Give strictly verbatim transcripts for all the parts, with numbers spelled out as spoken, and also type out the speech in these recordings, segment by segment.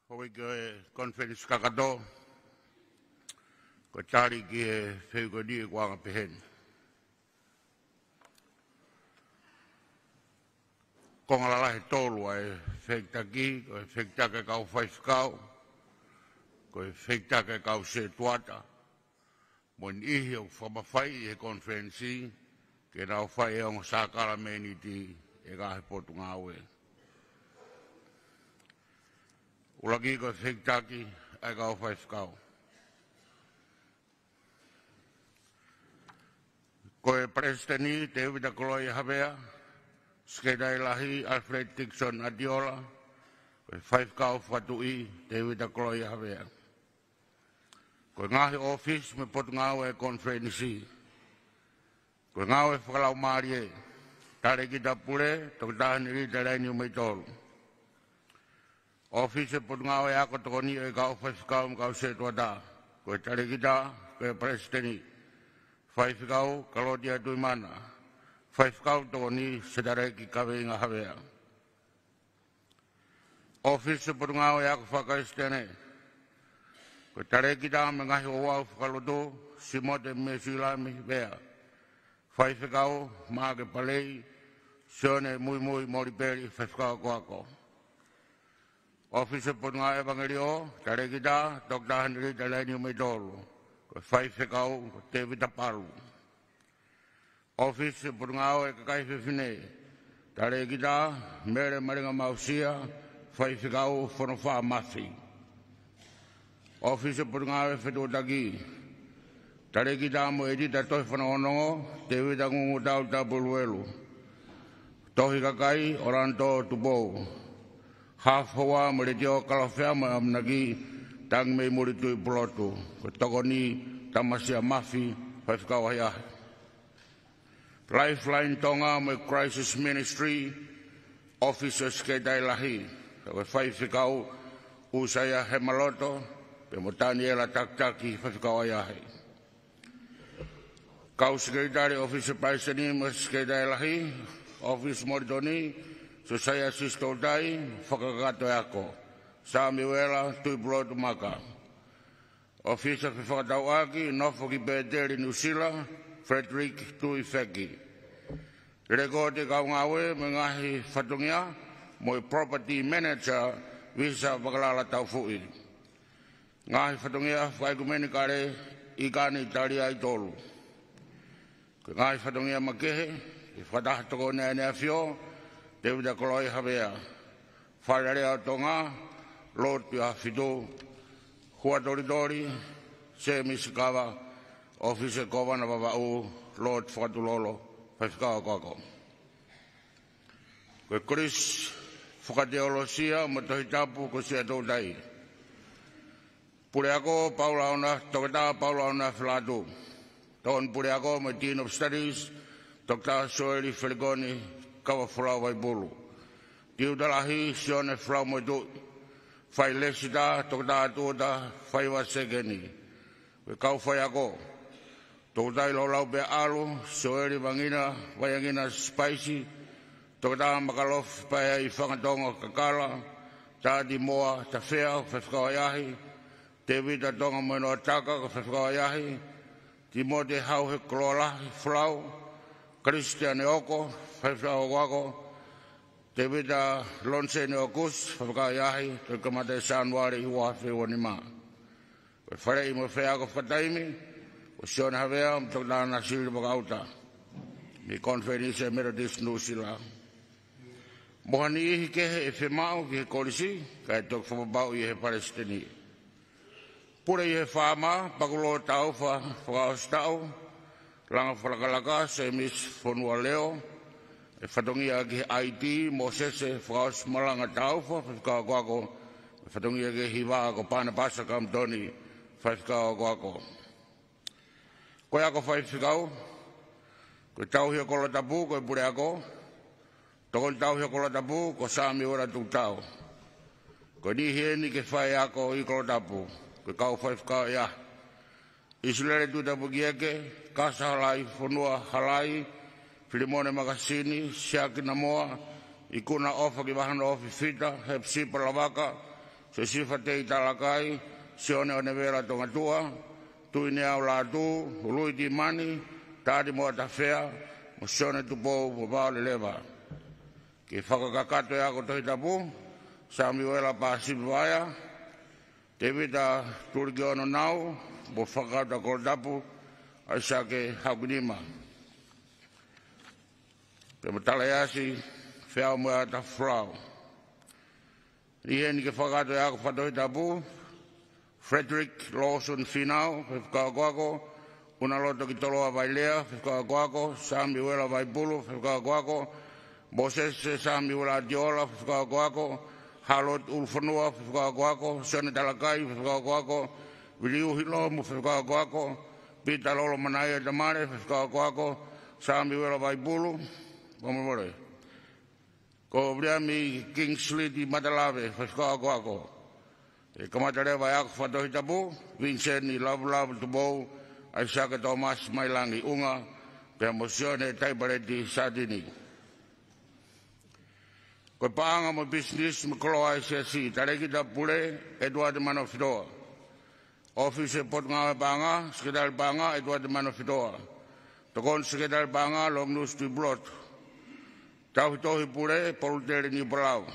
Hoko ki he konifelenisi kakato, ko e tali ki he fehuʻi ko eni ʻoku anga peheni. Konga lalahi ʻe tolu ʻa e fehikitaki, ko e fehikitaki ʻa e kau faifekau, ko e fehikitaki ʻa e kau sētuata, mo e niʻihi ʻoku fakamafaiʻi ʻe he konifelenisi ke nau fai e ongo sākalamēniti ʻi he ngaahi potungāue. ʻUluaki ko e fehikitaki ʻa e kau faifekau. Ko e Palesiteni Tēvita Koloia Havea, Sekelitali Lahi Alfred Dixon Adiola, ko e Faifekau Fakatuʻi Tēvita Koloia Havea. Ko e ngaahi ʻōfisi mo e potungāue ʻa e konifelenisi. Ko e ngāue fakalaumālie, Talēkita Pule, Toketā Henelita Laini ʻUmeitolu. ʻŌfisi ʻo e Potungāue Ako Tokoni ʻo e kau faifekau mo e kau sētuata, ko e Talēkita, ko e Palesiteni, Faifekau Kalotia Tuimana, Faifekau Tokoni Setaleki Kaveinga Havea. ʻŌfisi ʻo e Potungāue Ako Fakakalisitiane, ko e Talēkita mo e ngaahi ouau fakalotu, Simote Mesuilami Vea, Faifekau Maʻake Palei, Sione Muimui Molipeli, Faifekau Akoako. ʻŌfisi ʻo e Potungāue ʻEvangeliō, Talēkita Toketā Henelita Laini ʻUmeitolu, ko e Faifekau ko Tēvita Palu. ʻŌfisi ʻo e Potungāue Kakai Fefine, Talēkita Mele Malinga Mausia, Faifekau Fonofā Mafi. ʻŌfisi ʻo e Potungāue Fetuʻutaki, Talēkita mo e ʻEdita Tohi Fanongonongo, Tēvita Ngungutau Tapueluelu. Tohi Kakai, ʻOlanitō Tupou. Haʻa Foua mo e Letiō Kalofiama ʻo e ʻAmanaki, Tangimeimulitu Tuʻipulotu. Ko e Tokoni, Tamasia Mafi, Faifekau ʻAhiʻahi. Lifeline Tonga mo e Crisis Ministry, ʻŌfisi ʻo e Sekelitali Lahi, ko e Faifekau ʻUsaia Hemaloto, pea mo Taniela Takitaki, Faifekau ʻAhiʻahi. Kau Sekelitali ʻŌfisi ʻo e Palesiteni mo e Sekelitali Lahi, ʻŌfisi Molitoni, Siosaia Sisitoutai, Fakakakato ʻo e Ako, Samiuela Tuʻipulotu Maka. ʻŌfisi ʻo e Fefakatauʻaki, nofo ki Pēteli, Nuʻusila, Frederick Tuʻifeki. Lekooti ʻo e kau ngāue mo e ngaahi fatongia, mo e Property Manager, Visa Vakalala Taufuʻi. Ngaahi fatongia fakaʻekumenikale, ʻIkani, Italia ʻi Tolu. Ko e ngaahi fatongia makehe, ʻe fakataha tokoni ʻEne ʻAfio, Tēvita Koloia Havea. Fale Alea ʻo Tonga, Lord Tuʻiʻahofitu, Huʻatolitoli, Sēmisi Kava, ʻŌfisi ʻo e Kōvana Vavaʻu, Lord Fakatulolo, Faifekau Akoako. Ko e Kolisi Fakateolosia mo e Tohi Tapu ko Siaʻatoutai. Puleako Paula ʻAona, Toketā Paula ʻAona Felatu. Tokoni Puleako mo e Dean of Studies, Toketā Sioeli Felikoni Kavafolau Vaipulu. Tiuta Lahi, Sione Folau Moetuʻi. Failesita, Toketā Tuʻuta Faiva Sekeni. Ko e kau faiako, Toketā Loulaupea ʻAlu, Sioeli Vangina, Vaiangina Sipaisi, Toketā Makalofi Paea ʻi Fangatonga Kakala, Tati Moa Tafea, Faifekau ʻAhiʻahi, Tēvita Tonga Moenoataka, ko e Faifekau ʻAhiʻahi, Timote Hauhe Koloalahi Folau, Kalisitiane ʻOko, Faifekau Akoako, Tēvita Loniseni ʻOkusi, Faifekau ʻAhiʻahi, toe kamata ʻi Sānuali ua afe ua nima. Ko e faleʻi mo e faiako fakataimi, ko Sione Havea mo Toketā Nasili Vakaʻuta, mei he Konifelenisi ʻa e Metotisi Nuʻusila. Mo ha niʻihi kehe ʻe fiemaʻu ki he kolisi, kae toki fakapapauʻi ʻe he Palesiteni. Pule ʻi he Faama, Pakulō Taufa Fakaʻosi Taʻu, Langa Fakalakalaka, Sēmisi Fonua Leo, e fatongia ki he ʻAiti, Mōsese Fakaʻosi Malanga Taufa, Faifekau Akoako, e fatongia ki he Hiva ko Panapasa Kamutoni, Faifekau Akoako. Ko e ako faifekau, ko e tauhi ʻo Kolatapu, ko e puleako, tokoni tauhi ʻo Kolatapu, ko Samiuela Tukutau. Ko e niʻihi eni ke fai ako ʻi Kolatapu, ko e kau faifekau ʻahiʻahi. ʻIsileli Tuʻitapu Kieke, Kasa Halaifonua Halai, Filimone Makasini, Siaki Namoa, Ikuna ʻOfa ki Vahanoa Fifita, Hepisipa Lavaka, Sesifa Tei Talakai, Sione ʻOnevela Tongatua, Tuʻineau Lātū, Ului Timani, Tati Moatafea, mo Sione Tupou Vavaoleleva. Ke fakakakato e ako Tohi Tapu, Samiuela Pāsipi Vaea, Tēvita Tulikiono Nau, mo Fakauta Kolotapu ʻAisake Hakunima. Pea mo Talaiasi Feaumoeata Folau. ʻI heni ke fakakakato e ako fakatohitapu, Frederick Lawson Finau, faifekau akoako, ʻUnaloto Kitoloa Vailea, faifekau akoako, Samiuela Vaipulu, faifekau akoako, Mosese Samiuela ʻAtiola, faifekau akoako, Harold ʻUlufonua, faifekau akoako, Sione Talakai, faifekau akoako, Viliu Hilomu, faifekau akoako, Pita Lolomanaia Tamale, faifekau akoako, Samiuela Vaipulu, momole. Ko Viliami Kingsley Timatalave, faifekau akoako. ʻE kamata leva e ako fakatohitapu, Viniseni Lavulavu Tupou, ʻAisake Tōmasi Mailangi ʻUnga, pea mo Sione Taipaleti Sātini. Ko e paʻanga mo e pisinisi mo e koloa ʻa e Siasi, Talēkita Pule, ʻEtuate Manofitoa. ʻŌfisi Potungāue Paʻanga, Sekelitali Paʻanga, ʻEtuate Manofitoa. Tokoni Sekelitali Paʻanga, Longinusi Tuʻipulotu. Tauhi Tohi Pule, Polutele Niupalau.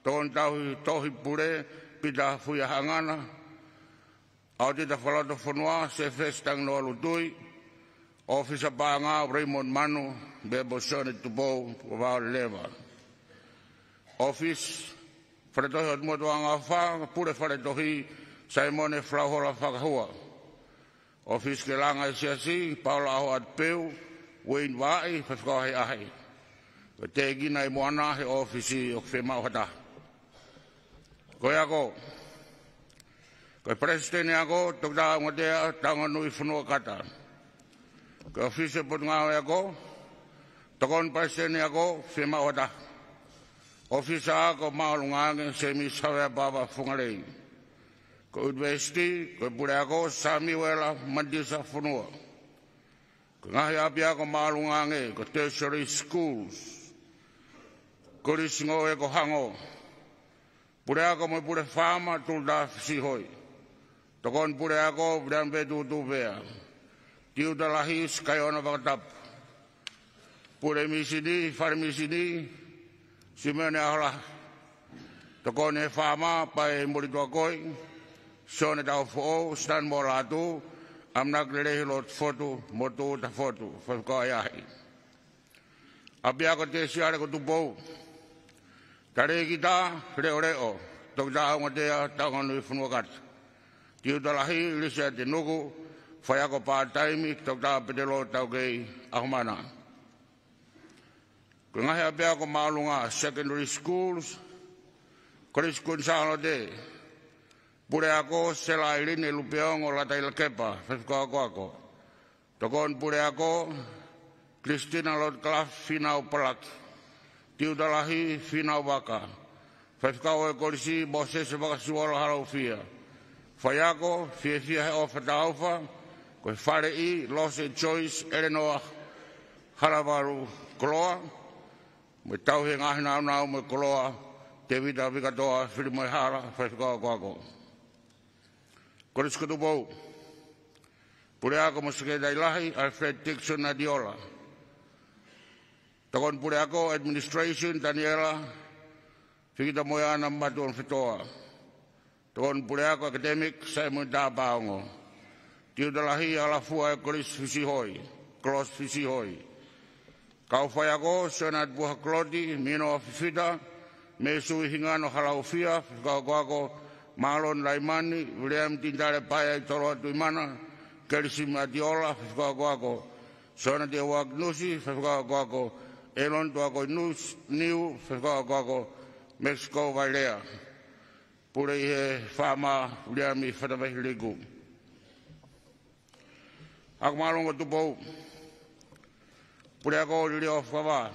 Tokoni Tauhi Tohi Pule, Pita Fuia Haʻangana. ʻAotita Fakalotofonua, Sefesi Tanginoa Lutui. ʻŌfisa Paʻanga, Raymond Manu, pea mo Sione Tupou Vavaoleleva. ʻŌfisi Faletohi ʻo Motuʻanga ʻOfa, Pule Faletohi, Saimone Folauhola Fakahua. ʻŌfisi Kelanga ʻa e Siasi, Paula ʻAhoʻatu Peu, Wayne Vaʻi, faifekau ʻahiʻahi. Ko e tēkina ʻi muʻa na he ʻōfisi ʻoku fiemaʻu ha taha. Ko e ako. Ko e Palesiteni Ako, Toketā ʻUngatea Taunganui Fonua Kata. Ko e ʻŌfisi Potungāue Ako, Tokoni Palesiteni Ako, fiemaʻu ha taha. ʻŌfisa Ako Māʻolunga ange, Semisi Havea Pava Fongalei. Ko e ʻUnivēsiti, ko e Puleako, Samiuela Matisa Fonua. Ko e ngaahi ʻapiako māʻolunga ange, ko e Tertiary Schools, Kolisi Ngoue ko Hango. Puleako mo e Pule Faama, Tulutā Fisihoi. Tokoni Puleako, Viliami Vetutu Vea. Tiuta Lahi, Sikaiona Vakatapu. Pule Misini, Fale Misini, Simione ʻAholahi. Tokoni e Faama, Pae Molituʻakoi, Sione Taufoʻou, Stan Molatu, ʻAmanaki Lelei Lotu Fotu, mo Tuʻuta Fotu, faifekau ʻahiʻahi. ʻApiako Tēsiale ko Tupou. Talēkita Leʻoleʻo, Toketā ʻUngatea Taunganui Fonua Kata. Tiuta Lahi, Lisiate Nuku, faiako pātaimi, Toketā Petelo Taukei ʻAhomana. Ko e ngaahi ʻapiako māʻolunga, Secondary Schools, Kolisi Kuini Sālote. Puleako, Sela ʻAiline Lupeongo Latailakepa, faifekau akoako. Tokoni Puleako, Christina Lord Clark Finau Palaki. Tiuta Lahi, Finau Vaka. Faifekau ʻo e Kolisi, Mosese Vakasiuola Halaufia. Faiako, Fiefia he ʻOfa Taʻofa, ko e Faleʻi, Lose Joyce Eleanor Halavalu Koloa, mo e Tauhi e Ngaahi Nāunau mo e Koloa, Tēvita Vikatoa Filimoehala, faifekau akoako. Kolisi ko Tupou. Puleako mo Sekelitali Lahi, Alfred Dixon ʻAtiola. Tokoni Puleako, Administration, Taniela Fikitamoeana Matuʻonofitoa. Tokoni Puleako, Academic, Saimoni Tapaongo. Tiuta Lahi, ʻAlafua e Kolisi Fisihoi, Kolisi Fisihoi. Kau faiako, Sione Atupuha Koloti, Minoa Fifita, Mēsui Hingano Halaufia, faifekau akoako, Māloni Laimani, Viliami Tinitale Paea ʻi Toloa Tuʻimana, Kelisimi ʻAtiola, faifekau akoako, Sione Teua Akinusi, faifekau akoako, ʻEloni Tuakoi Nusi, Niu, faifekau akoako, Mexico Vailea. Pule ʻi he Faama, Viliami Fatavaihiliku. Ako Māʻolunga Tupou. Puleako, Lilioa Fakavā.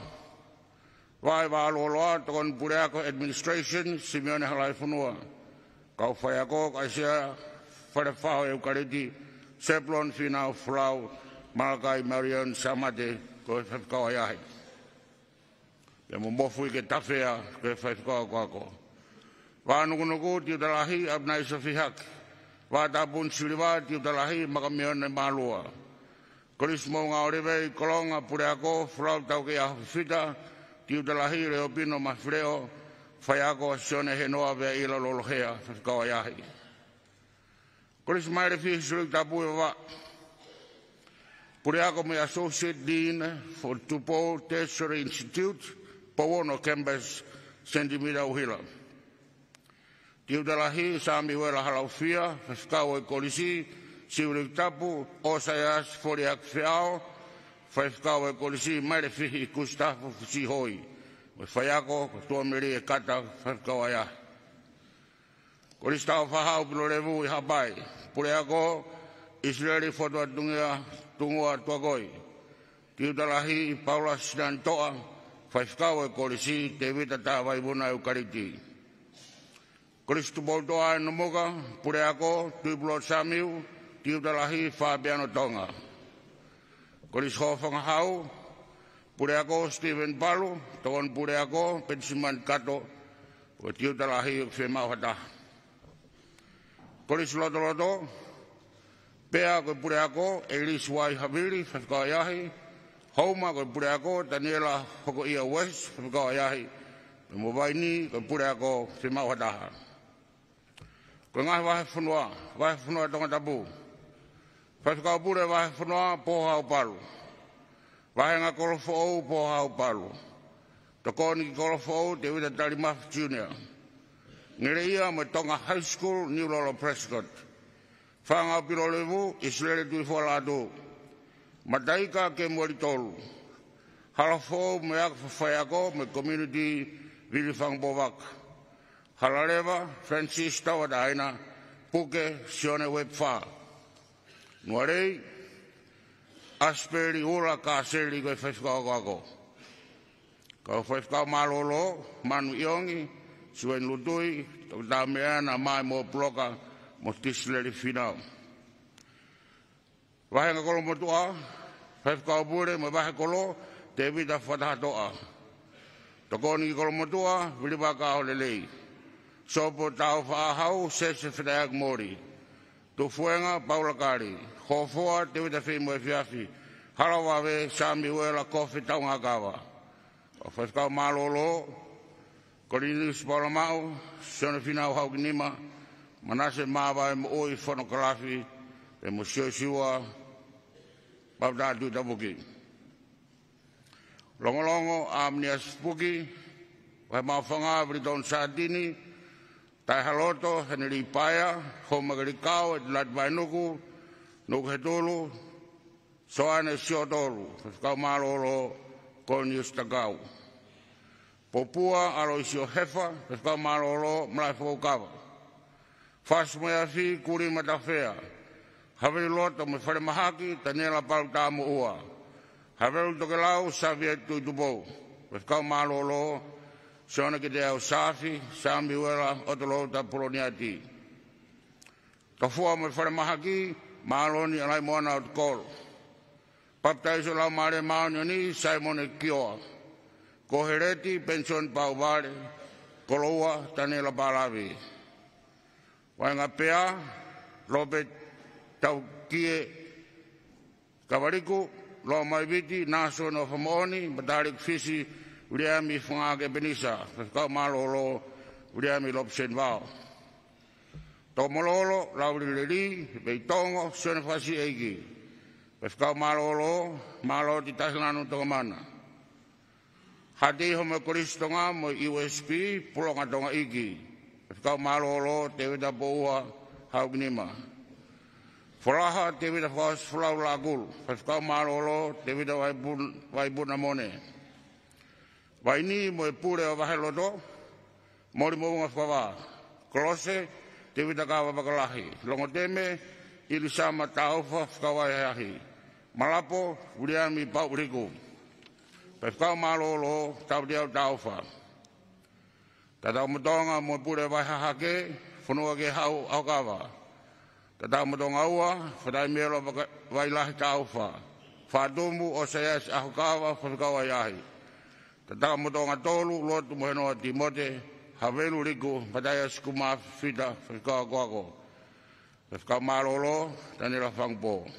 Vaʻe Vālōloa, Tokoni Puleako, Administration, Simione Halaifonua. Kau faiako, ʻAisea Falefaho ʻEukaleti, Sepulon Finau Folau, Malakai Marion Samate, ko e faifekau ʻahiʻahi. Pea mo Mofuike Tafea, ko e faifekau akoako. Vaʻa Nukunuku, Tiuta Lahi ʻApinai Sofihaki. Vaʻa Tapuni Siliva, Tiuta Lahi Makamione Malua. Kolisi Moʻunga ʻOlive ʻi Kolonga, Puleako Folau Taukeiʻaho Fifita, Tiuta Lahi Leopino Mafileʻo, faiako Sione Henoa Veaʻila Lolohea, faifekau ʻahiʻahi. Kolisi Mailefihi Siuliki Tapu ʻi Vavaʻu. Puleako mo e Associate Dean for Tupou Tertiary Institute, Pouono Campus, Sentimita ʻUhila. Tiuta Lahi Samiuela Halaufia, faifekau ʻo e Kolisi Siuliki Tapu, ʻOsaiasi Foliaki Feao, faifekau ʻo e Kolisi Mailefihi Kusitafu Fusihoʻi, mo e faiako ko Tuʻamelie Kata, faifekau ʻahiʻahi. Kolisi Tāufaʻāhau Pilolevu ʻi Haʻapai. Puleako ʻIsileli Fotu ʻa Tungua Tuakoi. Tiuta Lahi Paula Sinanitoʻa, faifekau ʻo e Kolisi Tēvita Tavaivuna ʻEukaliti. Kolisi Tupoutoʻa ʻi Nomuka, Puleako Tuʻipulotu Samiu, Tiuta Lahi Fapiano Tonga. Kolisi Hofangahau, Puleako Stephen Palu, Tokoni Puleako Penisimani Kato, ko e Tiuta Lahi ʻoku fiemaʻu ha taha. Kolisi Lotoloto, Pea ko e Puleako ʻElisi Vai Havili, faifekau ʻahiʻahi. Houma ko e Puleako Taniela Hokoʻia West, faifekau ʻahiʻahi. Pea mo Vaini ko e Puleako, fiemaʻu ha taha. Ko e ngaahi vahefonua. Vahefonua Tongatapu. Faifekau Pule Vahefonua, Pohau Palu. Vāhenga Kolo Foʻou, Pohau Palu. Tokoni ki Kolo Foʻou, Tēvita Talimafi Junior. Ngeleʻia mo e Tonga High School, Niulolo Prescott. Fanga ʻo Pilolevu, ʻIsileli Tuʻifualātū. Mataika Kemueli Tolu. Hala Foʻou mo e ako faiako mo e community, Vili Fanga Povaka. Hala Leva, Francis Tauʻatāina. Puke, Sione Uepa. Nualei, ʻAsipeli Ula Kaseli ko e faifekau akoako. Kau faifekau mālōlō, Manu ʻIongi, Siueni Lutui, Toketā Meana Mai mo Puloka, mo Tisileli Finau. Vāhenga Kolomotuʻa, Faifekau Pule mo e Vahekolo, Tēvita Fakatahatoʻa. Tokoni ki Kolomotuʻa, Vili Vakaʻaho Lelei. Sopo Tāufaʻāhau, Sese Fetaiaki Moli. Tufuenga, Paula Kali. Hofoa, Tēvita Feʻimoefiafi. Hala Vave, Samiuela Kofe Taungakava. Kau faifekau mālōlō, Koliniusi Paula Maʻu, Sione Finau Haukinima, Manase Māvae Moʻui Fonokalafi, pea mo Siosiua Pautā Tuʻitapuki. Longolongo, ʻAminiasi Puki, Vahe Maʻufanga, Vilitonu Sātini, Taʻehāloto, Heneli Paea, Houma Kelikau, ʻEtelati Vainuku, Nuku Hetulu, Soane Siotolu, faifekau mālōlō, Koliniusi Takau. Popua, ʻAloisio Hefa, faifekau mālōlō, Malaʻe Fokoukava. Fasi mo e Afi, Kulima Tafea. Havili Loto mo e Falemahaki, Taniela Palu Tamoʻua. Havili Tokelau, Savia Tuʻitupou, faifekau mālōlō, Sione Keteau Safi, Samiuela ʻOtolou Tapuloniati. Tofua mo e Falemahaki, Māloni ʻAlaimoana ʻOtukolo. Papitaiso Laumālie Māʻoniʻoni, Saimone Kioa. Koheleti, Penisoni Pauvale. Koloua, Taniela Palavi. Vaʻinga Pea, Lopeti Taukie Kavaliku. Loʻau mai Viti, Nāsoni ʻOfamoʻoni. Mataliku Fisi, Viliami Fangake Penisa, faifekau mālōlō, Viliami Lopeseni Vao. Tokomololo, Lauli Leli. Veitongo, Sione Fasi ʻEiki, faifekau mālōlō, Māloti Tahilanu Tokomana. Haʻateiho mo e Kolisi Tonga mo e U S P, Pulonga Tonga Iki, faifekau mālōlō, Tēvita Poua Haukinima. Folaha, Tēvita Fakaʻosi Folau Lakulu, faifekau mālōlō, Tēvita Vaipun-, Vaipuna Mone. Vaini mo e Pule ʻo Vaheloto, Moli Moʻunga Fakavā. Kolose, Tēvita Kava Vakalahi. Longoteme, ʻIlisama Taufa Fakavai Ahi. Malapo, Viliami Pauliku, faifekau mālōlō, Tauliau Taufa. Tataumotonga mo e Pule Vaihahake, Fonua Kehau ʻAhokava. Tataumotonga Ua, Fataimelo Vaka-, Vailahi Taufa. Fatumu, ʻOsaiasi ʻAhokava, faifekau ʻahiʻahi. Tataumotonga Tolu, Lotu mo Henoa Timote, Havelu Liku, Mataiasi Kumafita, faifekau akoako. Faifekau mālōlō, Taniela Fangupō.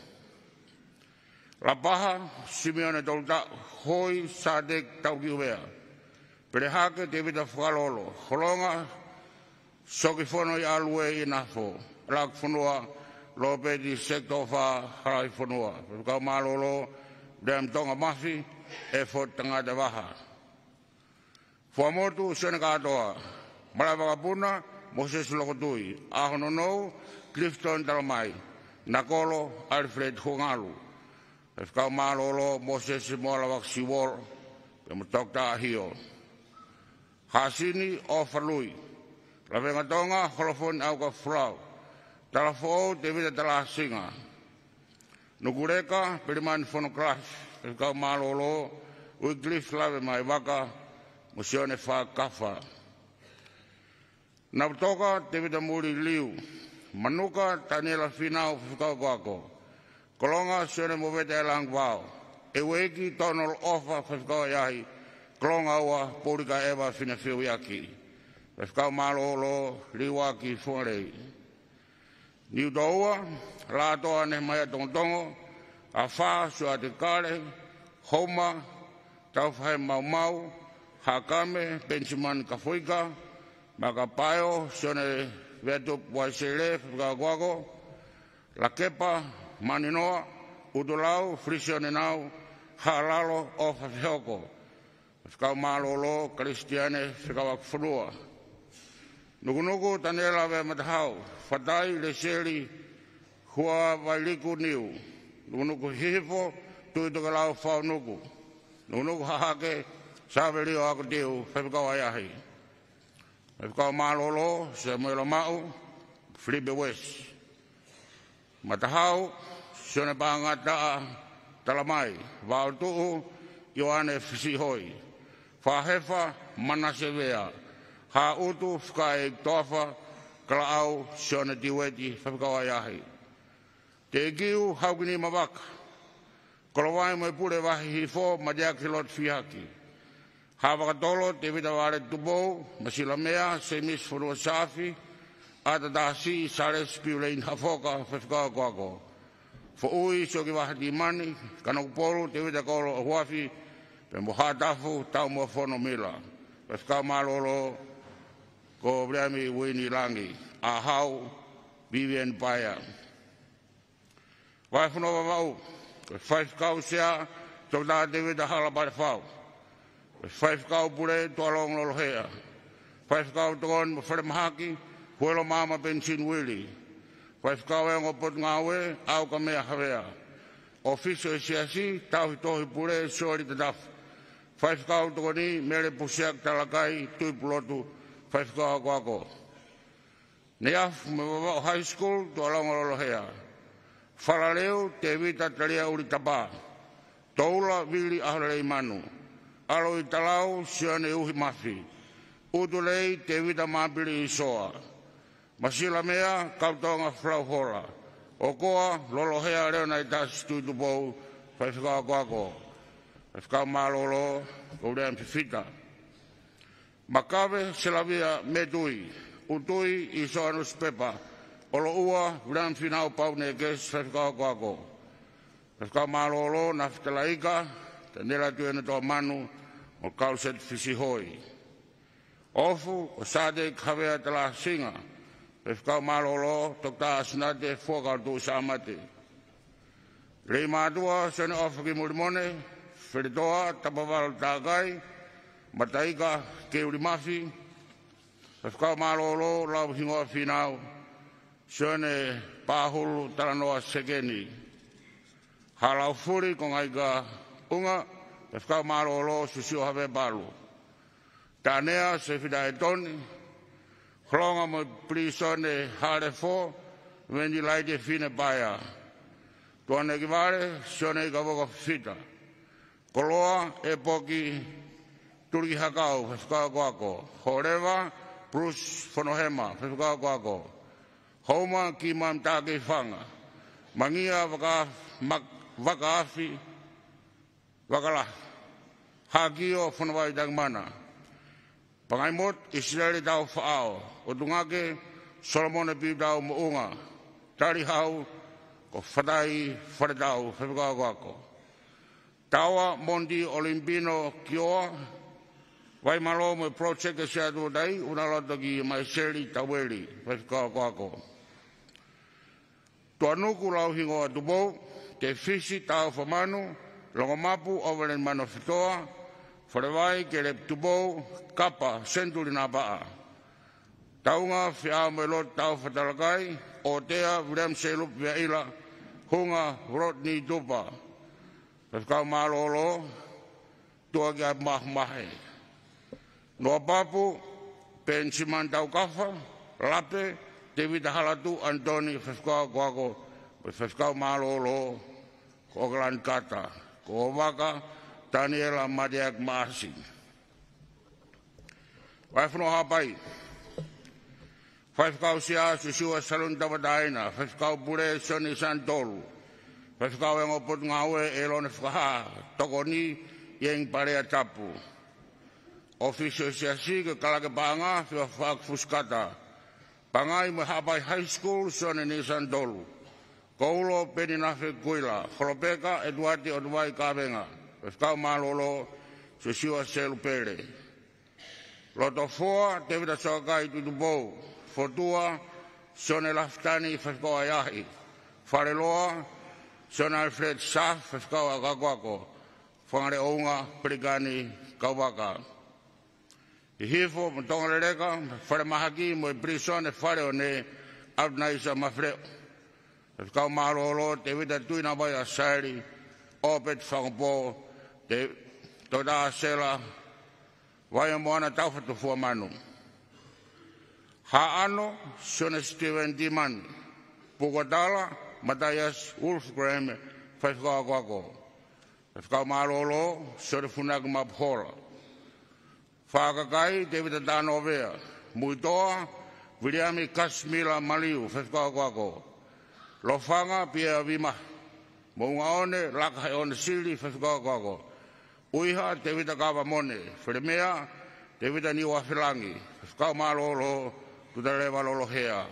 Lapaha, Simione Tolutaʻu, Hoi Sāteki Taukiuvea. Pelehake, Tēvita Fakalolo, Holonga, Sokifono ʻi ʻAlue ʻi Nafo, Lakifonua, Lopeti Sekitofa, Halaifonua. Faifekau mālōlō, William Tonga Mafi, Efoti Tangata Vaha. Fuaʻamotu, Sione Kātoa. Malaʻevakapuna, Mōsese Lokotui. ʻAhononou, Clifton Talamai. Nakolo, Alfred Huangalu. Faifekau mālōlō, Mōsese Moala Vakasiuolo, pea mo Toketā ʻAhio. Hāsini, ʻOfa Lui. Lavengatonga, Holofoni ʻAukafolau. Talafoʻou, Tēvita Talasinga. Nukuleka, Pelimani Fonokalafi, faifekau mālōlō, Uikilifi Lavemaivaka, mo Sione Fakafa. Navutoka, Tēvita Muliliu. Manuka, Taniela Fīnau, faifekau akoako. Kolonga, Sione Movete ʻAelangi Vao. ʻEueiki, Tonolo ʻOfa, faifekau ʻahiʻahi. Kolonga Ua, Polika ʻEva Finefiuiaki. Faifekau mālōlō, Liuaki Fualei. Niutōua, Lātoa Nehemaia Tongotongo, Afā, Suate Kale, Houma, Taufahe Maumau, Hakame, Penisimani Kafuika, Makapaeo, Sione Veatupu Vaisele, faifekau akoako, Lakepa, Maninoa, ʻUtulau, Felisione Nau, Haʻalalo, ʻOfa Fehoko. Faifekau mālōlō, Kalisitiane Fekauʻaki Fonua. Nukunuku, Taniela Vea Matahau, Fatai, Lesieli Huavailiku Niu. Nukunuku Hihifo, Tui Tokelau Faunuku. Nukunuku Hahake, Savelio Akotiu, faifekau ʻahiʻahi. Faifekau mālōlō, Samuela Maʻu, Filipe Uesi. Matahau, Sione Pangataʻa Talamai. Vaotuʻu, Ioane Fisihoi. Fahefa, Manase Vea. Haʻutu, Fakaʻeiki Toafa. Kalaʻau, Sione Tiueti, faifekau ʻahiʻahi. Teʻekiu, Haukini Mavaka. Kolovai mo e Pule Vahe Hihifo, Mateaki Lote Fiehaki. Haʻavakatolo, Tēvita Vale Tupou, Masilamea, Semisi Fonua Saafi, ʻAtatasi, Salesi Piuleini Hafoka, faifekau akoako. Foʻui, Sioki Vahe Timani, Kanokupolu, Tēvita Kolo ʻOhuafi, pea mo Haʻatafu, Taumuʻafono Mila. Faifekau mālōlō, ko Viliami Uini Langi, ʻAhau, Vivian Paea. Vahefonua Vavaʻu, ko e faifekau sea, Toketā Tēvita Hala Palefau. Ko e faifekau pule, Tuʻalongo Lolohea. Faifekau tokoni mo falemahaki, Huelo Maama Penisini Uili. Faifekau ongo Potungāue, ʻAukamea Havea. ʻŌfisi ʻo e Siasi, Tauhi Tohi Pule, Soli Tatafu. Faifekau tokoni, Mele Pusiaki Talakai, Tuʻipulotu, faifekau akoako. Neiafu mo e Vavaʻu High School, Tuʻalongo Lolohea. Falaleu, Tēvita Talia Ulitapa. Toula, Vili ʻAholelei Manu. ʻAloʻitalau, Sione Uhimafi. ʻUtulei, Tēvita Mapili ʻIsoa. Masilamea, Kautonga Flauhola. ʻOkoa, Lolohea Leonaitasi Tuʻitupou, faifekau akoako. Faifekau mālōlō, ko Uleami Fifita. Makave, Selavia Metui. ʻUtui, ʻIsoa Nusipepa. ʻOloʻua, Viliami Fīnau Paunekesi, faifekau akoako. Faifekau mālōlō, Nafitalaika, Taniela Tuʻiʻonetoa Manu, mo Kaluseti Fisihoi. ʻOfu, ko Sāteki Havea Talasinga, faifekau mālōlō, Toketā ʻAsinate Fuakava Tuʻusaʻamate. Leimātuʻa, Sione ʻOfa Kimulimone, Feletoa Tapavalu Takai, Mataika Keulimafi, faifekau mālōlō, Lauhingoa Fīnau, Sione Pahulu Talanoa Sekeni. Haʻalaufuli, Kongaika ʻUnga, faifekau mālōlō, Sisio Havea Palu. Taʻanea, Sefita ʻEtoni. Holonga mo e Pilīsone Haʻalefo, Venilaite Finepaea. Tuʻanekivale, Sione ʻIkavoka Fifita. Koloa, ʻEpoki Tulikihakau, faifekau akoako. Hōleva, Bruce Fonohema, faifekau akoako. Houma, Kima Matakeifanga. Mangia, Vaka-, Mak-, Vakaafi Vakalahi. Haʻakio, Fonavai Tangimana. Pangaimoti ʻIsileli Taufaʻao, ʻUtungake Solomone Piutau Moʻunga, Talihau ko Fatai Faletau, faifekau akoako. Taua Mondi ʻOlimipino Kioa, Vaimalō mo e Project ʻa Siaʻatoutai, ʻUnaloto ki Maiseli Taueli, faifekau akoako. Tuʻanuku Lauhingoa Tupou, Tefisi Taufa Manu, Longomapu ʻOveleni Manofitoa, Falevai Kelepi Tupou, Kapa Senituli Napaʻa. Taunga Feʻao mo e Lotu Taufa Talakai, ʻOtea Viliami Seilupe Veaʻila, Hunga Rodney Tupa, faifekau mālōlō, Tuʻa ki ʻApimahumahe. Noapapu Penisimani Taukafa, Lape Tevita Halatuʻu Anitoni, faifekau akoako, mo e faifekau mālōlō ko ʻOkalani Kata, ko ʻOvaka Taniela Mateaki Maʻasi. Vahefonua Haʻapai. Faifekau Sia Siosiua Saluni Tauʻatāina, Faifekau Pule Sione Sanitolu, Faifekau ʻEongo Potungāue ʻElone Fakahā, Tokoni ʻIengi Palea Tapu. ʻŌfisi ʻo e Siasi ko e Kalake Paʻanga, Feʻofaʻaki Fusikata. Pangai mo e Haʻapai High School, Sione Sanitolu. Koulo Peninafe Kuila, Holopeka ʻEtuate ʻOtuvai Kavenga, faifekau mālōlō Siosiua Selupele. Lotofoa Tevita Soakai Tuʻitupou, Fotua Sione Lafitani, faifekau ʻahiʻahi. Faleloa Sione Alfred Saf, faifekau akoako. Fangaleʻounga Pelikani Kauvaka. Hihifo mo Tongaleleka, Falemahaki mo e Pilīsone Faleone, ʻApinaisa Mafileʻo. Faifekau mālōlō Tevita Tuʻinavai ʻAsaeli, ʻOpeti Fangupō, Te-, Toketā Sela Vaiomoana Taufa Tofua Manu. Haʻano Sione Steven Timani, Pukatala Mataiasi Wolf Graham, faifekau akoako. Faifekau mālōlō Sione Funaki Mapuhola. Fakakai Tevita Tanovea. Muitoa Viliami Kasimila Maliu, faifekau akoako. Lofanga Pia Vima. Moʻungaʻone Laka Heʻone Sili, faifekau akoako. ʻUiha Tevita Kavamone. Felemea Tevita Niuafelangi, faifekau mālōlō Tutaleva Lolohea.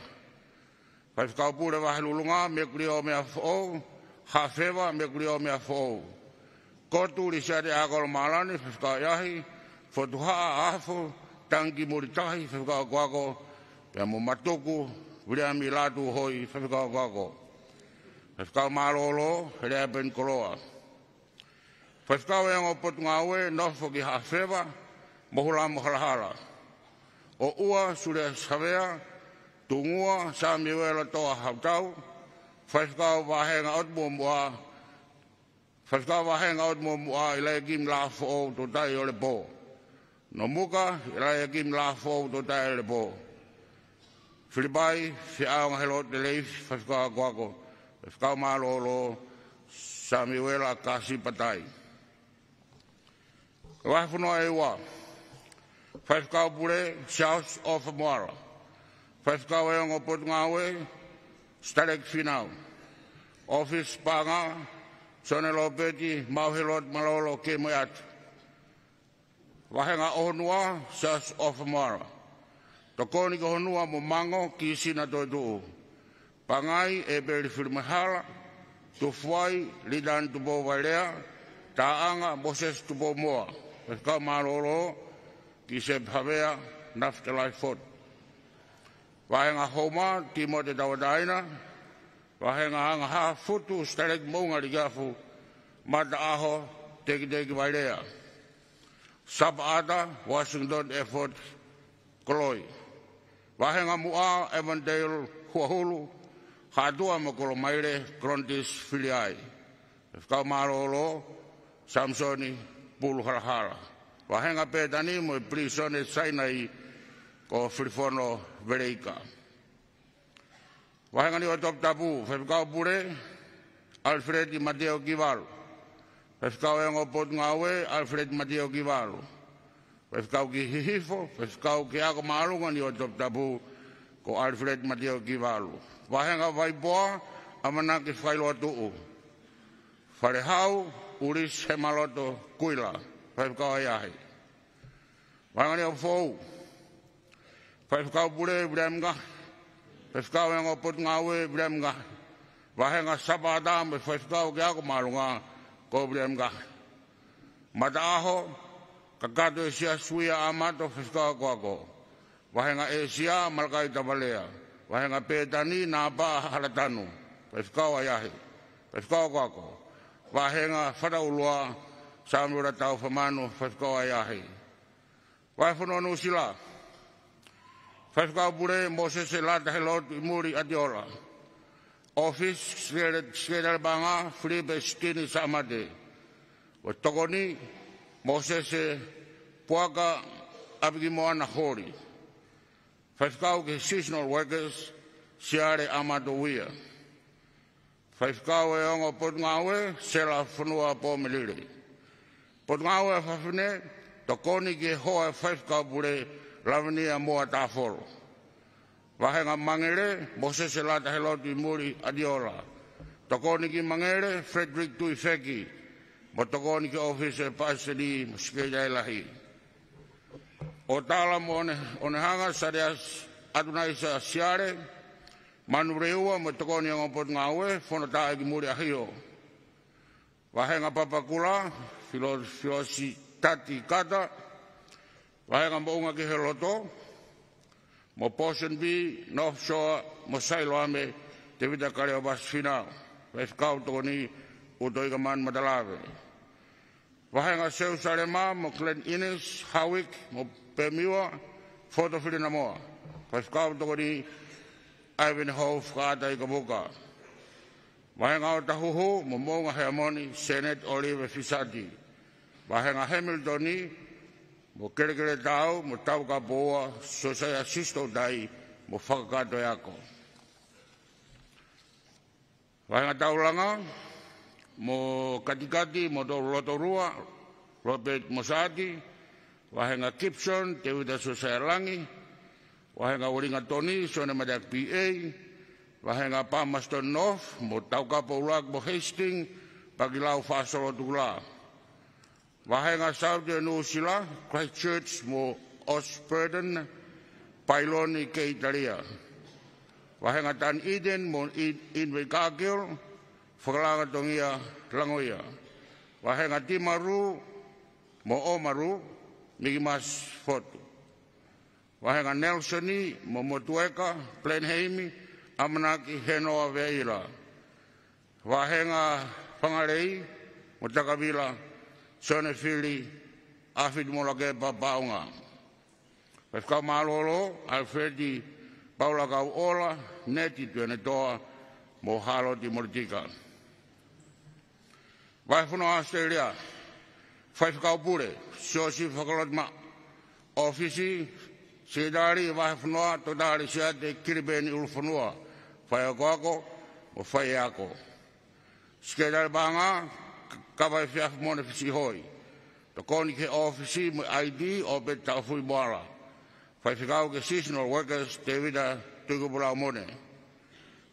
Faifekau Pule Vahelulunga Mekulio Meafoʻou, Haʻafeva Mekulio Meafoʻou. Kotu Lisiate ʻAkolo Malani, faifekau ʻahiʻahi. Fotuhaʻa Afo Tangi Mulitahi, faifekau akoako, pea mo Matuku Viliami Lātūhoi, faifekau akoako. Faifekau mālōlō Heleapeni Koloa. Faifekau ʻEongo Potungāue, nofo ki Haʻafeva, Mohu Lamo Halahala. ʻOʻua Sulia Savea, Tungua Samiuela Toa Hautau, faifekau vāhenga ʻOtu Muʻomuʻa, faifekau vāhenga ʻOtu Muʻomuʻa, ʻIlaiakimi Lafoʻou Toutai ʻo Lepo. Nomuka ʻIlaiakimi Lafoʻou Toutai ʻo Lepo. Filipai Feʻaonga Helote Leifi, faifekau akoako, faifekau mālōlō Samiuela Kasi Patai. Vahefonua ʻEua. Faifekau Pule Charles ʻOfa Moala. Faifekau ʻEongo Potungāue Sitaleki Fīnau. ʻŌfisi Paʻanga Sione Lopeti Mauhelote Malolo Kemoeatu. Vāhenga ʻo Honua Siaosi ʻOfa Moala. Tokoni ki Honua mo Mango Kisina Toetuʻu. Pangai ʻEpeli Filimahela. Tufuai Litani Tupou Vailea. Taʻanga Mosese Tupou Moa. Faifekau mālōlō Kisepi Havea, Nafitalai Foti. Vāhenga Houma Timote Tauʻatāina. Vāhenga Angaha Futu Sitaleki Moʻunga Likiafu, Mataʻaho Tekiteki Vailea. Sapaʻata Washington Effort Koloi. Vāhenga Muʻa Evandale Huahulu, Haʻatua mo Kolomaile Kolonitis Filiai. Faifekau mālōlō Samisoni Pulu Halahala. Vāhenga Pētani mo e Pilīsone Sainai ko Filifono Veleika. Vāhenga Niuatoputapu, Faifekau Pule ʻAlifeleti Mateo Kivalu. Faifekau ʻEongo Potungāue ʻAlifeleti Mateo Kivalu. Faifekau ki Hihifo, faifekau ki he ako māʻolunga Niuatoputapu ko ʻAlifeleti Mateo Kivalu. Vāhenga Vaipoa ʻAmanaki Fakailoatuʻu. Falehau ʻUlisi Hemaloto Kuila, faifekau ʻahiʻahi. Vahenga Niuafoʻou, Faifekau Pule Viliami Ngahe. Faifekau ʻo e Ongo Potungāue Viliami Ngahe. Vahenga Sapaʻatā mo e Faifekau ki he Ako Māʻolunga ko Viliami Ngahe. Mataʻaho, kakato ʻo e Siasi Uia ʻAmato, Faifekau Akoako. Vahenga ʻĒsia, Malakai Tavalea. Vahenga Pētani, Nāpā Halatanu, Faifekau ʻahiʻahi, Faifekau Akoako. Vahenga Fataʻulua, Samiuela Taufamanu, Faifekau ʻahiʻahi. Vahefonua Nuʻusila, Faifekau Pule Mōsese Lata Helotu ʻImuli ʻAtiola. ʻŌfisi, Sekele-, Sekelitali Paʻanga, Filipe Sitini Saʻamate. Ko e tokoni, Mōsese Puaka ʻApikimoana Holi. Faifekau ki he Seasonal Workers, Siale ʻAmato Uia. Faifekau ʻo e Ongo Potungāue, Sela Fonua Pomelile. Potungāue ʻa Fafine, tokoni ki he hoa ʻo e Faifekau Pule, Lavinia Moa Tāfolo. Vahenga Mangele, Mōsese Lata Helotu ʻImuli ʻAtiola. Tokoni ki Mangele, Frederick Tuifeki, mo tokoni ki he ʻōfisi ʻo e Palesiteni mo e Sekelitali Lahi. ʻOtala mo ʻOne-, ʻOnehanga, Saleasi ʻAtunaisa Siale. Manurewa mo e tokoni ʻo e Ongo Potungāue, Fono Taʻeiki Muli ʻAhio. Vahenga Papakura, Filo-, Filositati Kata. Vahenga Moʻunga ki he Loto mo Pōsonipī, North Shore mo Sailoame, Tēvita Kaleopasi Fīnau. Faifekau tokoni, ʻUtoʻi Kamanu Matalave. Vahenga Selusalema mo Glen Innes, Hawick mo Pemiua, Foto Filinamoa. Faifekau tokoni, Ivanhoe Fakaʻata Ikapuka. Vahenga ʻŌtāhuhu mo Moʻunga Heamoni, Senate Olive Fisati. Vahenga Hamilton mo Kelekele Tau mo Taukapoua, Siosaia Sisitoutai mo Fakakātoa ʻo e Ako. Vahenga Taulanga mo Katikati mo Tolu Lotorua, Robert Mosati. Vahenga Gibson, Tēvita Siosaia Langi. Vahenga Uelingatoni, Sione Mateaki P A. Vahenga Palmerston North mo Taukapo ʻUluaki mo Hastings, Pakilau Faʻasolo Tukula. Vahenga Saute Nuʻusila, Christchurch mo Ashburton, Pailoni Keitalia. Vahenga Dunedin mo In-, Invercargill, Fakalatongia Langoia. Vahenga Timaru mo Oamaru, Mikimasi Fotu. Vahenga Nalesoni mo Motueka, Blenheim, ʻAmanaki, Henoa, Veila. Vahenga Fangalei mo Takavila, Sione Fili, ʻAfiti mo Lakepa Paʻunga. Faifekau mālōlō, Alifeti Paula Kauʻola, Neti Tuʻianetoa mo Haloti Molitika. Vahefonua ʻAositelēlia, Faifekau Pule Siosifa Kolotimaʻu. ʻŌfisi, Sekelitali Vahefonua, Toketā Lisiate Kilipeni ʻUlufonua, Faifekau Akoako mo Faifekau ʻAhiʻahi. Sekelitali Paʻanga, Kavai Fiafimone Fisihoi. Tokoni ki he ʻŌfisi mo e I D, ʻOpeti Taufui Moala. Faifekau ki he Seasonal Workers, Tēvita Tuikupu Laumone.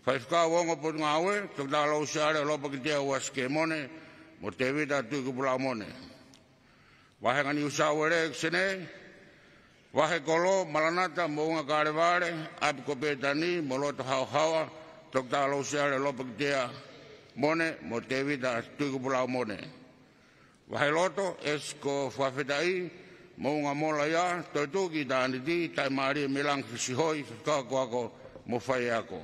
Faifekau Ongo Potungāue, Toketā Lousiale Lopakitea Uasikemone mo Tēvita Tuikupu Laumone. Vahenga Niu Sauele ʻEkesene, Vahekolo, Malanata, Moʻunga Kalevale, ʻApi ko Pētani mo Loto Haohaoa, Toketā Lousiale Lopakitea Mone mo Tēvita Tuikupu Laumone. Vaheloto, ʻEsi ko Fakafetaʻi, Moʻunga Molaia, Toetuʻu ki ʻItāniti, Taimālie Milangi Fisihoi, Faifekau Akoako mo Faifekau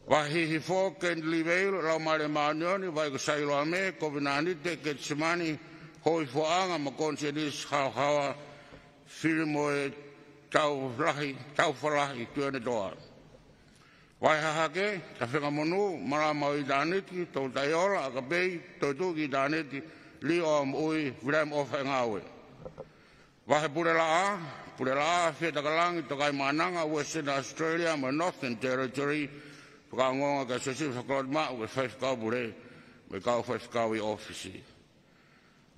ʻAhiʻahi. Vahehifo, Kent Livale, Laumālie Māʻoniʻoni, Vahe ko Sailoame, Kovinānite, Ketisemani, Houʻeiki Foaʻanga mo Konisianisi Haohaoa, Filimoe Taufalahi, Taufalahi Tuʻianetoa. Vahe Hahake, Tafengamonū, Malama ʻo ʻItāniti, Toutai Ola, ʻAkapei, Toetuʻu ki ʻItāniti, Liʻoa Moʻui, Viliami ʻOfa ʻEngaue. Vahe Pulelaʻā, Pulelaʻā Fetakalangi, Tokaimaʻananga, Western Australia mo e Northern Territory, fakaongoongo kia Siosifa Kolotimaʻu ko e Faifekau Pule mo e kau faifekau ʻi ʻōfisi.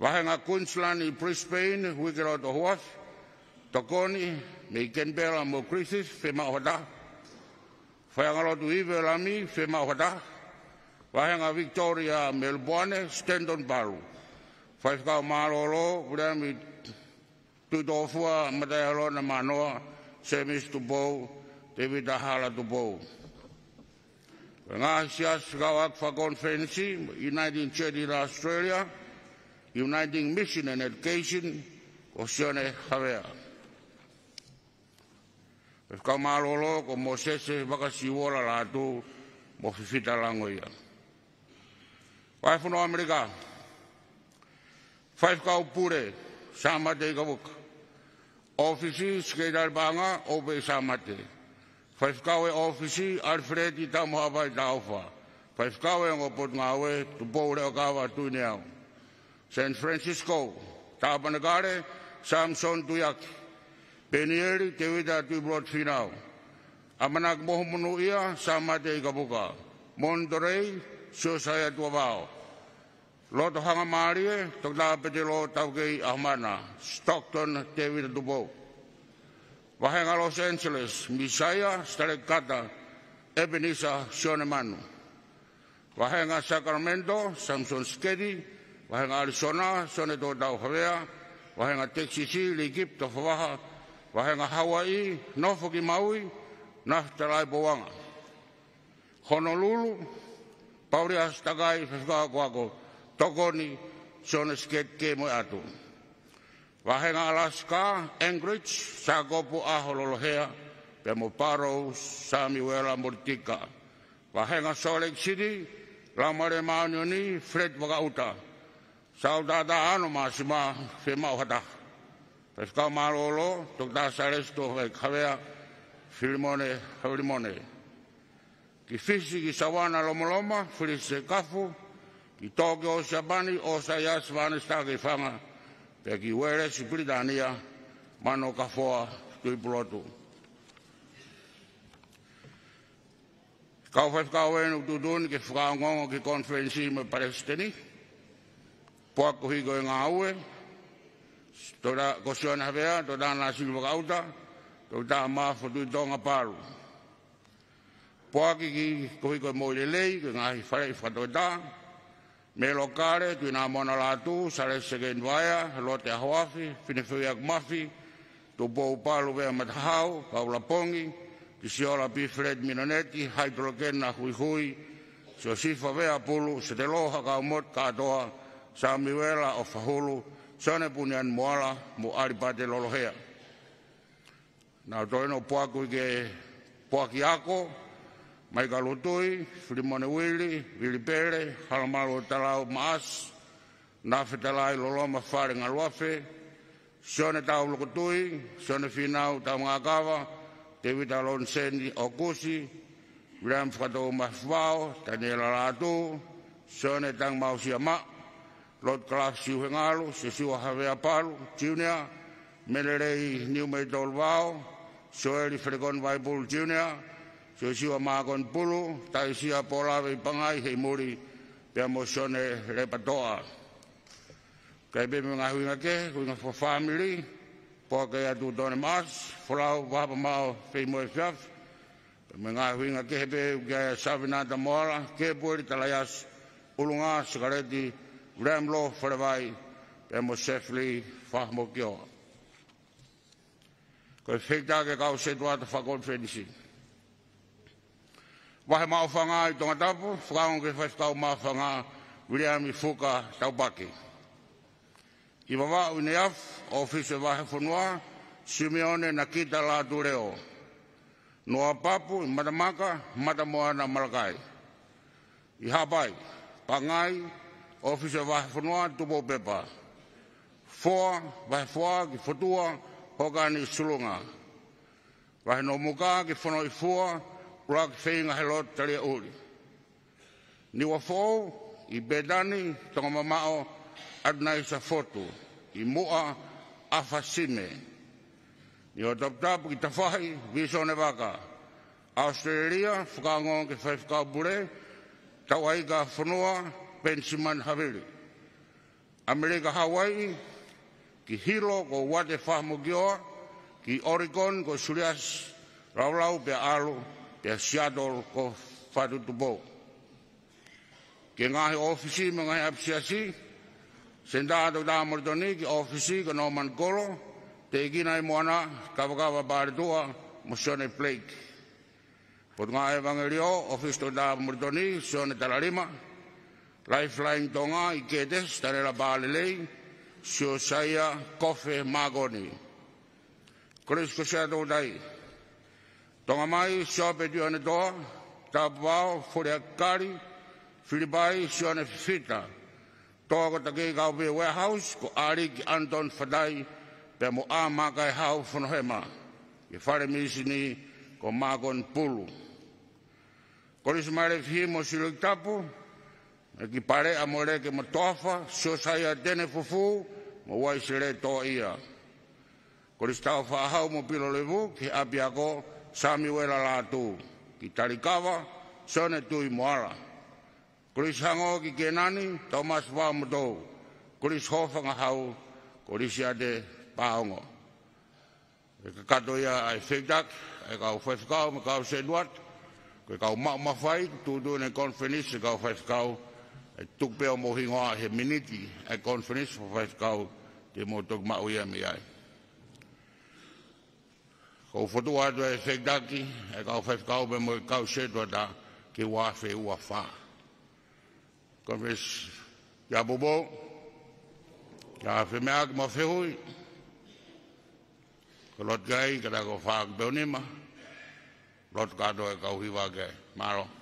Vahenga Queensland ʻi Brisbane, Uikeloto Huafi. Tokoni mei Kenipela mo Griffith, fiemaʻu ha taha. Faiʻanga lotu ʻi Vela Mī, fiemaʻu ha taha. Vahenga Victoria, Melbourne, Stanton Palu. Faifekau mālōlō, Viliami Tuʻitofua Mataealona Manoa, Semisi Tupou, Tevita Hala Tupou. Ngaahi siasi fekauʻaki fakakonifelenisi: Uniting Church in Australia, Uniting Mission and Education, ko Sione Havea. Faifekau mālōlō ko Mōsese Vakasiuola Lātū mo Fifita Langoia. Vahefonua ʻAmelika. Faifekau Pule, Sāmate ʻIkavuka. ʻŌfisi, Sekelitali Paʻanga, ʻOpei Sāmate. Faifekau ʻo e ʻŌfisi, ʻAlifeleti Taumohaʻavai Taufa. Faifekau ʻo e Ongo Potungāue, Tupou Leʻokava Tuʻineau. San Francisco. Tāpanekale, Samson Tuiaki. Penieli, Tevita Tuipulotu Fīnau. ʻAmanaki Mohumonuʻia, Sāmate ʻIkavuka. Monterey, Siosaia Tuʻavao. Lotohangamālie, Toketā Petelo Taukei ʻAhomana. Stockton, Tevita Tupou. Vahenga Los Angeles, Misaia Sitaleki Kata, ʻEpenisa Sione Manu. Vahenga Sacramento, Samson Siketi. Vahenga ʻAlisona, Sione Tōtau Havea. Vahenga Texas, Likipito Favaha. Vahenga Hauaiʻi, Nofo ki Maui, Nafitalai Pouanga. Honolulu, Paulia Sitakai, Faifekau Akoako, tokoni Sione Siketi Kemoeatu. Vahenga Alaska, Anchorage, Sākopo ʻAho Lolohea, pea mo Paro Samiuela Molitika. Vahenga Salt Lake City, Laumālie Māʻoniʻoni, Fred Vakaʻuta. Sautata ano masima fe mau hata. Faifekau mālōlō, Toketā Salesi Tuʻavai Havea, Filimone Havilimone. Ki Fisi, ki Sawana Lomoloma, Filise Kafu. Ki Tokyo, Siapani, ʻOsaiasi Vane Sitakefanga. Pea ki Uēlesi, Pilitānia, Mano Kafoa Tuipulotu. Kau faifekau eni ʻoku tuʻutuʻuni ke fakaongoongo ki he konifelenisi mo e palesiteni. Poaki koeʻuhi ko e ngāue, Toketā, ko Sione Havea, Toketā Nāsili Vakaʻuta, Toketā Mafa Tuʻitonga Palu. Poaki koeʻuhi ko e moʻui lelei, ko e ngaahi faleʻi fakatoketā, Melo Kale, Tuʻinamona Lātū, Salesi Sekeni Vaea, Lote ʻAhoafi, Finefeuiaku Mafi, Tupou Palu Vea Matahau, Paula Pongi, Kisiola Pifeleti Minoneti, Haitolokena Huihui, Siosifa Vea Pulu, Setelo Hakaumotu Kātoa, Samiuela ʻOfahulu, Sione Puniani Moala, mo ʻAlipate Lolohea. Naʻa toe no poaki ke poaki ako, Maika Lutui, Filimone Uili, Vili Pele, Halamalu Talau Maasi, Nafe Talai Loloma Fale Ngaluafe, Sione Tau Lokotui, Sione Fīnau Taumangakava, Tevita Loniseni ʻOkusi, Viliami Fakatou Mafivao, Taniela Lātū, Sione Tangamausia Maʻa, Lord Kalafi Siuhengalu, Siosiua Havea Palu Junior, Melelei Niumeitolu Vao, Sioeli Felekoni Vaipulu Junior, Siosiua Mākoni Pulu, Taisia Polave ʻi Pangai Heimuli, pea mo Sione Lepatoa. Kae pehē mo e ngaahi ʻuhinga kehe, ʻuhinga fakafāmili, poaki atu Tone Maasi, Folau Vahapamao Feimoʻefiafi, pea mo e ngaahi ʻuhinga kehe pē ʻuhinga ʻia Savinata Moala, Kepueli Talaiasi, ʻUlunga Sikaleti, Viliami Lo Falevai, pea mo Sefili Fahamokioa. Ko e fekitaki ʻa e kau setuata fakakonifelenisi. Vahe Maʻufanga ʻi Tongatapu, fakaongo ki he Faifekau Maʻufanga, Viliami Fuka Taupaki. ʻI Vavaʻu ʻi Neiafu, ʻŌfisi ʻo e Vahefonua, Simione Nakita Lātūleo. Nuapapu ʻi Matamaka, Matamoana Malakai. ʻI Haʻapai, Pangai, ʻŌfisi ʻo e Vahefonua, Tupou Pepa. Foa, Vahefoa ki Fotua, Hokani Sulunga. Vahe Nomuka ki Fonoifua, ʻUluaki Feinga Helotu Taliaʻuli. Niuafoʻou, ʻi Petani, Tongamamaʻo, ʻAtunaisa Fotu. ʻI Muʻa, ʻAfa Sime. Niuataputapu ki Tafahi, Visone Vaka. ʻAositelēlia, fakaongo ki he Faifekau Pule, Tauʻaika Fonua, Penisimani Havili. ʻAmelika Hauaiʻi, ki Hilo ko Uate Fahamokioa, ki Oregon ko Suliasi Laulau pea ʻAlu, pea Seattle ko Fatu Tupou. Ki he ngaahi ʻōfisi mo e ngaahi ʻapisiasi, Senitā Toketā Molitoni ki he ʻōfisi ko Norman Kolo, Teʻeki Naimoana, Kavakava Paletuʻa, mo Sione Blake. Potungāue Evangelio, ʻOfisi Toketā Molitoni, Sione Talalima. Lifeline Tonga, ʻIkete Sitanela Palelei, Siosaia Kofe Makoni. Kolisi ko Siaʻatoutai. Tonga Mai, Siope Tuʻiʻonetoa. Taupapau, Foliakali. Filipai, Sione Fifita. Toa ko Takei Kaupē Warehouse, ko ʻAliki Anton Fatai, pea mo ʻAmakaehau Fonohema. ʻI he fale misini ko Makoni Pulu. Kolisi Mailefihi mo Siloʻi Tapu, ʻEiki Paleʻa mo Leke mo Toafa, Siosaia Tene Fufū, mo Uaisele Toaʻia. Kolisi Taufaʻāhau mo Pilolevu, ki he ʻapiako Samiuela Lātū, ki Talikava, Sione Tuʻimoala. Kolisi Hango ki Kēnani, Tōmasi Vaomotou. Kolisi Hōfangahau, ko Lisiate Paongo. ʻE kakato ia ʻa e feitaki ʻa e kau faifekau mo e kau setuata. Ko e kau maʻu mafai, tuʻutuʻuni e konifelenisi ʻa e kau faifekau, ʻe tuku pē hoʻomou hingoa he miniti ʻa e konifelenisi ʻa e faifekau, te mou toki maʻu ia mei ai. Ko u fokotuʻu atu e feitaki ʻa e kau faifekau pea mo e kau setuata ki he ua afe ua fā. Konifelenisi, kiʻi poupou, kiʻi femeʻaʻaki mo e fehuʻi. Ko e lotu ki ai, kātaki ʻo fai ʻaki pē ʻo nima. Lotu kātoa e kau hiva ki ai. Mālō.